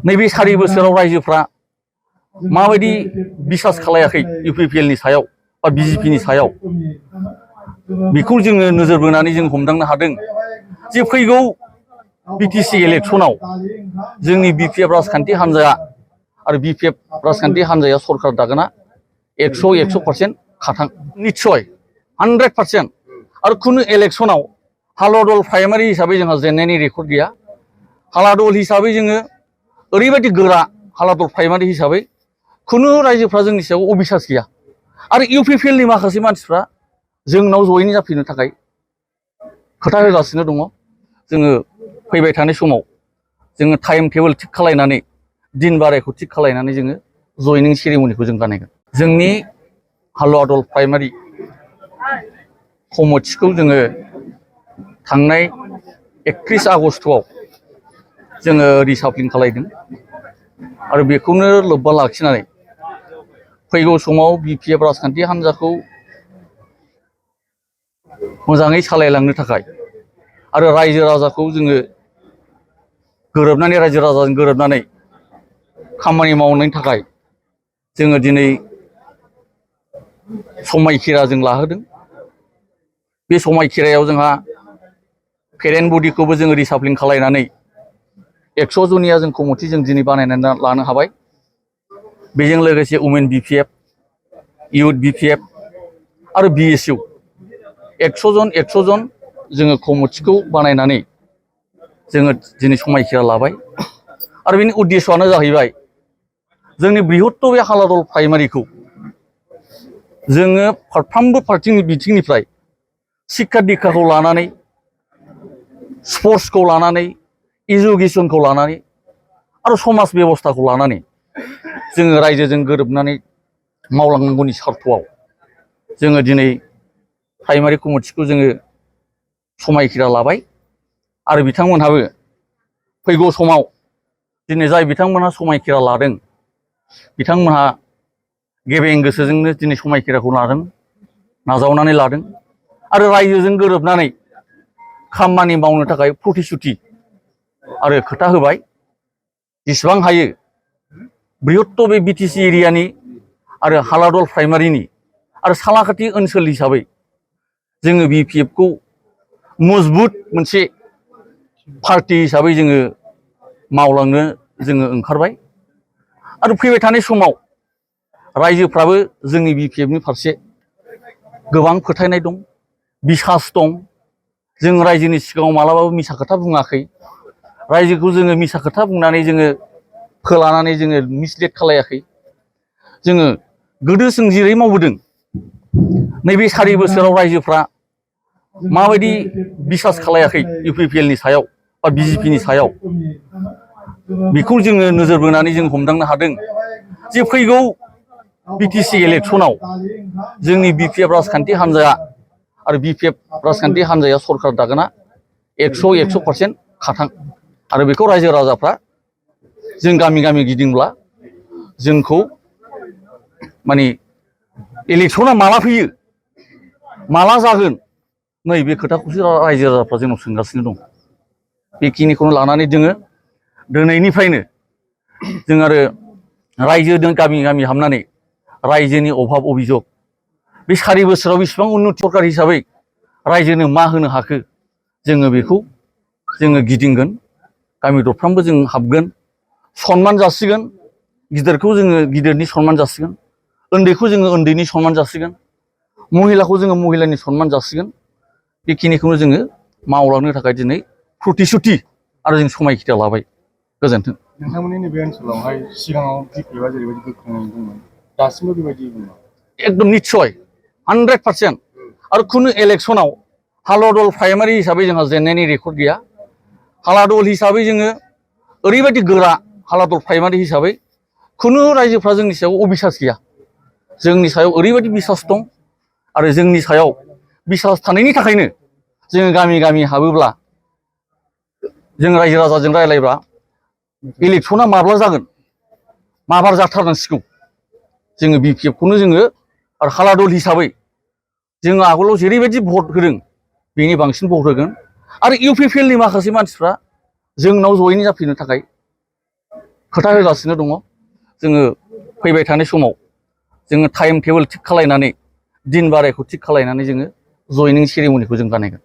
नैबे 4 बोसोराव रायजोफ्रा माबायदि बिसास खालायाखै इउपिपिएल नि सायाव बा बिजेपि नि सायाव बेखौ जोङो नोजोर बोनानै जों हमदांनो हादों जे फैगौ बिटिसि इलेक्सनाव जोंनि बिपिएफ राजखान्थि हान्जाया आरो बिपिएफ राजखान्थि हान्जाया सरकार दागोना 100% खाथां निश्चय 100% आरो खुनु इलेक्सनाव हालदल प्राइमारि हिसाबै जोंहा जेननायनि रेकर्ड गैया हालादल हिसाबै जोङो ओरैबायदि गोरा हालादल प्राइमारि हिसाबै खुनु रायजोफ्रा जोंनि सायाव अबिसास गैया आरो इउपिपिएल नि माखासे मानसिफ्रा जोंनाव जयेन जाफिननो थाखाय खोथा होगासिनो दङ जोङो फैबाय थानाय समाव जोङो टाइम टेबल थिक खालायनानै दिन बारायखौ थिक खालायनानै जोङो जयनिं सेरेमनिखौ जों बानायगोन जोंनि हालदल प्राइमारि कमिटिखौ जोङो थांनाय 31 आगस्तआव जोङो रिसाफलिं खालायदों आरो बेखौनो लोब्बा लाखिनानै फैगौ समाव बिपिएफ राजखान्थि हान्जाखौ मोजाङै सालायलांनो थाखाय आरो रायजो राजाखौ जोङो गोरोबनानै रायजो राजाजों गोरोबनानै खामानि मावनायनि थाखाय जोङो दिनै समायखिरा जों लाहोदों बे समायखिरायाव जोंहा पेरेन्ट बडिखौबो जोङो रिसाफलिं खालायनानै 100 जनिया जों कमिटि जों दिनै बानायनानै लानो हाबाय बेजों लोगोसे वुमेन बिपिएफ इउथ बिपिएफ आरो बिएसइउ 100 जन जोङो कमिटिखौ बानायनानै जोङो दिनै समायखिरा लाबाय आरो बेनि उद्देश्यआनो जाहैबाय जोंनि बृहत्तर बे हालादल प्राइमारिखौ जोङो फारफ्रोमबो पार्टिनि बिथिंनिफ्राय शिक्षा दीक्षाखौ लानानै स्पर्ट्सखौ लानानै एजुकेसनखौ लानानै आरो समाज बेबस्थाखौ लानानै जोङो रायजोजों गोरोबनानै मावलांनांगौनि सार्थआव जोङो दिनै प्राइमारि कमिटिखौ जोङो समायखिरा लाबाय आरो बिथांमोनहाबो फैगौ समाव दिनै जाय बिथांमोनहा समायखिरा लादों बिथांमोनहा गेबें गोसोजोंनो दिनै समायखिराखौ लादों नाजावनानै लादों आरो रायजोजों गोरोबनानै खामानि मावनो थाखाय प्रतिश्रुति आरो खोथा होबाय जेसेबां हायो बृहत्तर बे बिटिसि एरियानि आरो हालादल प्राइमारिनि आरो सालाकाथि ओनसोल हिसाबै जोङो बिपिएफखौ मजबुत मोनसे पार्टी हिसाबै जोङो मावलांनो जोङो ओंखारबाय आरो फैबाय थानाय समाव रायजोफ्राबो जोंनि बिपिएफनि फारसे गोबां फोथायनाय दं बिसास दं जों रायजोनि सिगाङाव मालाबाबो मिसा खोथा बुङाखै रायजोखौ जोङो मिसा खोथा बुंनानै जोङो फोलानानै जोङो मिसलिड खालायाखै जोङो गोदो जों जेरै मावबोदों नैबे 4 बोसोराव रायजोफ्रा माबायदि बिसास खालायाखै इउपिपिएल नि सायाव बा बिजेपि नि सायाव बेखौ जोङो नोजोर बोनानै जों हमदांनो हादों जे फैगौ बिटिसि इलेक्सनाव जोंनि बिपिएफ राजखान्थि हान्जाया आरो बिपिएफ राजखान्थि हान्जाया सरकार दागोना 100% खाथां आरो बेखौ रायजो राजाफ्रा जों गामि गामि गिदिंब्ला जोंखौ माने इलेक्सना माला फैयो माला जागोन नै बे खोथाखौसो रायजो राजाफ्रा जोंनाव सोंगासिनो दं बेखिनिखौनो लानानै जोङो दिनैनिफ्रायनो जों आरो रायजो गामि गामि हाबनानै रायजोनि अभाब अभियोग बे 4 बोसोराव बेसेबां उन्नति सरकार हिसाबै रायजोनो मा होनो हाखो जोङो बेखौ जोङो गिदिंगोन गामि दरफ्रामबो जों हाबगोन सनमान जासिगोन गिदिरखौ जोङो गिदिरनि सनमान जासिगोन उन्दैखौ जोङो उन्दैनि सनमान जासिगोन महिलाखौ जोङो महिलानि सनमान जासिगोन बेखिनिखौनो जोङो मावलांनो थाखाय दिनै प्रतिश्रुति आरो जों समायखिरा लाबाय गोजोन्थों नोंथांमोननि नैबे ओनसोलावहाय सिगाङाव बिपिएफआ जेरैबायदि गोख्रोङै दंमोन दासिमबो बेबायदि दङ एकदम निश्चय 100% आरो खुनु इलेक्सनाव हालदल प्राइमारि हिसाबै जोंहा जेननायनि रेकर्ड गैया हालादल हिसाबै जोङो ओरैबायदि गोरा हालादल प्राइमारि हिसाबै खुनु रायजोफ्रा जोंनि सायाव अबिसास गैया जोंनि सायाव ओरैबायदि बिसास दं आरो जोंनि सायाव बिसास थानायनि थाखायनो जोङो गामि गामि हाबोब्ला जों रायजो राजाजों रायलायब्ला इलेक्सना माब्ला जागोन माबार जाथारनांसिगौ जोङो बिपिएफखौनो जोङो आरो हालादल हिसाबै जोङो आगोलाव जेरैबायदि भट होदों बेनि बांसिन भट होगोन आरो इउपिपिएल नि माखासे मानसिफ्रा जोंनाव जयेन जाफिननो थाखाय खोथा होगासिनो दङ जोङो फैबाय थानाय समाव जोङो टाइम टेबोल थिग खालायनानै दिन बारायखौ थिग खालायनानै जोङो जयनिं सेरेमनिखौ जों बानायगोन